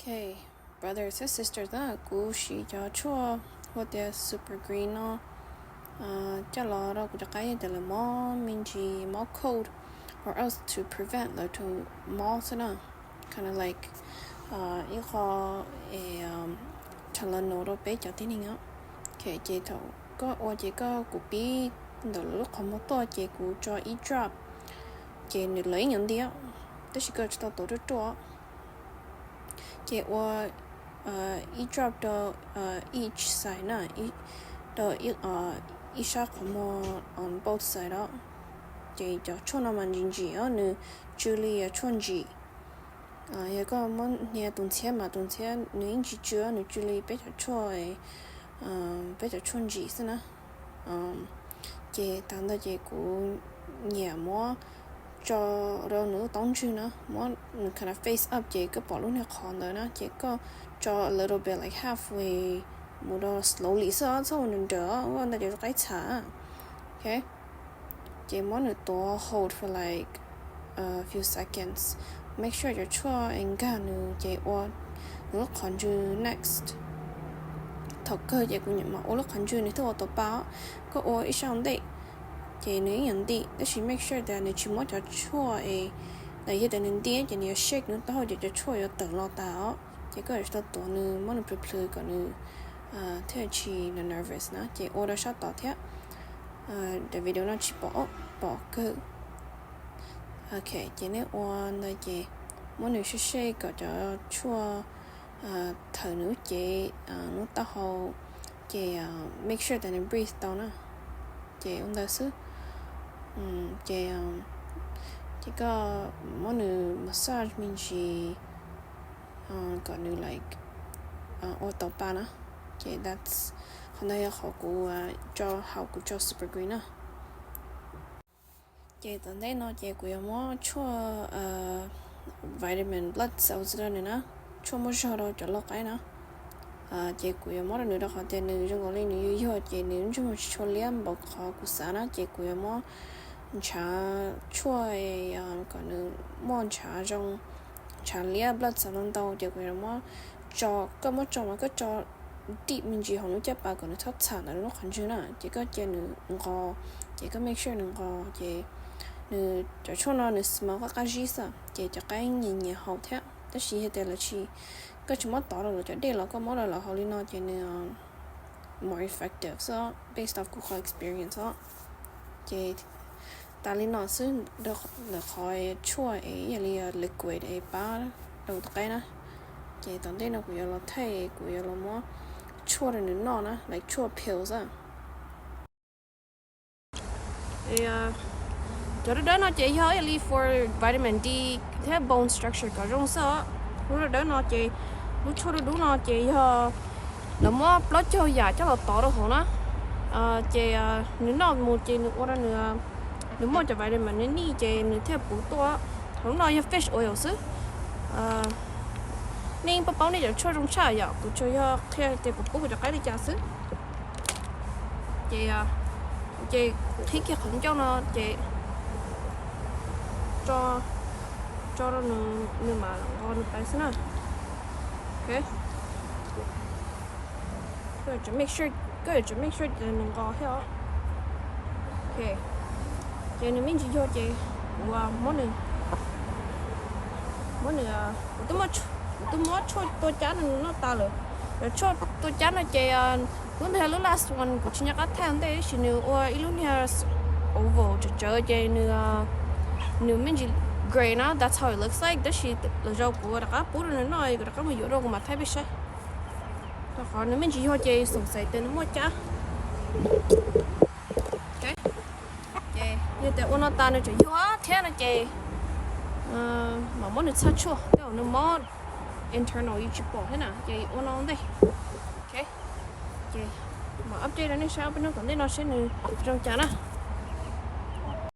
Hey, brothers and sisters, na kuv siv cov tshuaj hu tias Super Green no coj los rau kuv cov qaib tias lawv mob me ntsis mob cold, or else to prevent lawv to mob xwb na. Kind of like ib qho Tylenol rau peb cov tib neeg os. Ces thaum koj ua ces koj, kuv pib ntawm lub qhov muag tuaj ces kuv tso ib drop, ces nws lawv ib nyuag nti, tab sis koj tsis tau tuav ruaj ruaj. Ces ua ib drop rau each side na, rau ib sab qhov muag on both side os. Ces cov tshuaj no mas ntsim ntsim os, nws tsw li tshuaj ntsim. Yog koj muab hnia tus ntxhiab mas tus ntxhiab nws yeej tsis tsw, nws tsw li peb cov tshuaj, peb cov tshuaj ntsim xwb na. Ces tag ntawd ces kuv nyiam muab tso rau nws lub taub ntswg na, muab nws kind of face up ces koj pom lub niag qhov ntawd na, ces koj tso a little bit, like halfway, mus rau slowly xwb os, txhob ua nrawm nrawm os, ua ntawd ces qaib txham. Ok, ces muab nws tuav hold for like a few seconds, make sure cov tshuaj es nkag nws ces ua nws lub qhov ntswg next. Thaum kawg ces kuv nyiam mas ua lub qhov ntswg nws thiaj ua tau pa os. Koj ua ib sab ua ntej ces nws ib yam nti, tab sis make sure tias nws tsis muab cov tshuaj es, yog tias nws nti ces nws yuav shake nws taub hau ces cov tshuaj yuav tawm los tas os. Ces koj yuav tsum tau tuav nws, muab nws plhws plhws kom nws thiaj tsis nervous na. Ces ua rau sab tod thiab, daim video no tsis pom, pom kawg. Ok, ces nej ua ntawd ces muab nws sej sej kom cov tshuaj thawm nws lub cev, nws taub hau, ces make sure tias nws breathe tau na. Ces ua ntawd xwb. Ces, ces koj muab nws massage me ntsis kom nws like ua tau pa na. Ces that's, qhov ntawd yog qhov kuv tso, hauv kuv tso Super Green na. Ces tom ntej no ces kuv yuav muab tshuaj vitamin blood cells rau nws na, tshuaj muab zog rau cov lau qaib na. Ces kuv yuav muab rau nws rau qhov tias nws zoo nkaus li nws yuag yuag ces nws ntsej muag tsis tshua liab npaum qhov kuv xav na, ces kuv yuav muab ntshav tshuaj kom nws muaj ntshav zoo, ntshav liab blood cells ntau ntau, ces kuv yuav muab tso, koj muab tso mas koj tso deep me ntsis hauv nws caj pas kom nws txhob txham ntawm nws lub qhov ntswg na, ces koj cia nws nqos, ces koj make sure nws nqos, ces nws cov tshuaj no nws smell qab qab zib xwb, ces cov qaib nyiam nyiam haus thiab. Tab sis yog tias lawv tsis, koj tsis muab tov rau lawv cov dej los koj muab rau lawv haus li no ces nws more effective xwb, based off kuv qhov experience os. Ces tas li no xwb, ntawm qhov tshuaj es ib yam li liquid es pab rau tus qaib na. Ces tom ntej no kuv yuav los thaij, kuv yuav los muab tshuaj rau nws noj na, like tshuaj pills a. Cov dawb dawb no ces yog ib yam li for vitamin D thiab bone structure kom zoo xwb os. Lub dawb dawb no ces, lub tshuaj dub dub no ces yog lawv muab plaub caug yam coj los tov rau hauv na. Ces nws noj mus ces nws ua rau nws, nws muaj cov vitamin nws need ces nws thiaj puv tuaj. Thaum lub no yog fish oil xwb. Nej yeej paub paub nej cov tshuaj zoo tshaj yom, kuv tsuas yog qhia tias kuv pub kuv cov qaib li cas xwb. Ces, ces qhib kiag qhov ncauj no ces tso, tso rau nws, nws mam nqos nws pais xwb na. Ok, koj yuav tsum make sure, koj yuav tsum make sure tias nws nqos thiab os. Ok, ces nws me ntsis yuag ces kuv muab nws, muab nws, kuv twb muab, kuv twb muab tshuaj tua cab nws noj tas lawm. Cov tshuaj tua cab no ces lub ntawd yog lub last one, kuv tsis nco qab thaij ua ntej, tab sis nws ua ib lub niag oval tsawv tsawv ces nws, nws me ntsis gray na, that's how it looks like. Tab sis lwm zaus kuv rov qab pub rau nws noj, kuv rov qab mus yuav rau kuv mam thaij peb saib. Rau qhov nws me ntsis yuag ces xoom xaiv tias nws muaj cab. Ces yog tias ua no tas nws tseem yuag thiab no ces mam muab nws txhaj tshuaj, tej zaum nws mob internal yus tsis pom thiab na, ces ua no ua ntej. Ok, ces mam update rau nej saib ob peb hnub tom ntej no seb nws zoo cas na.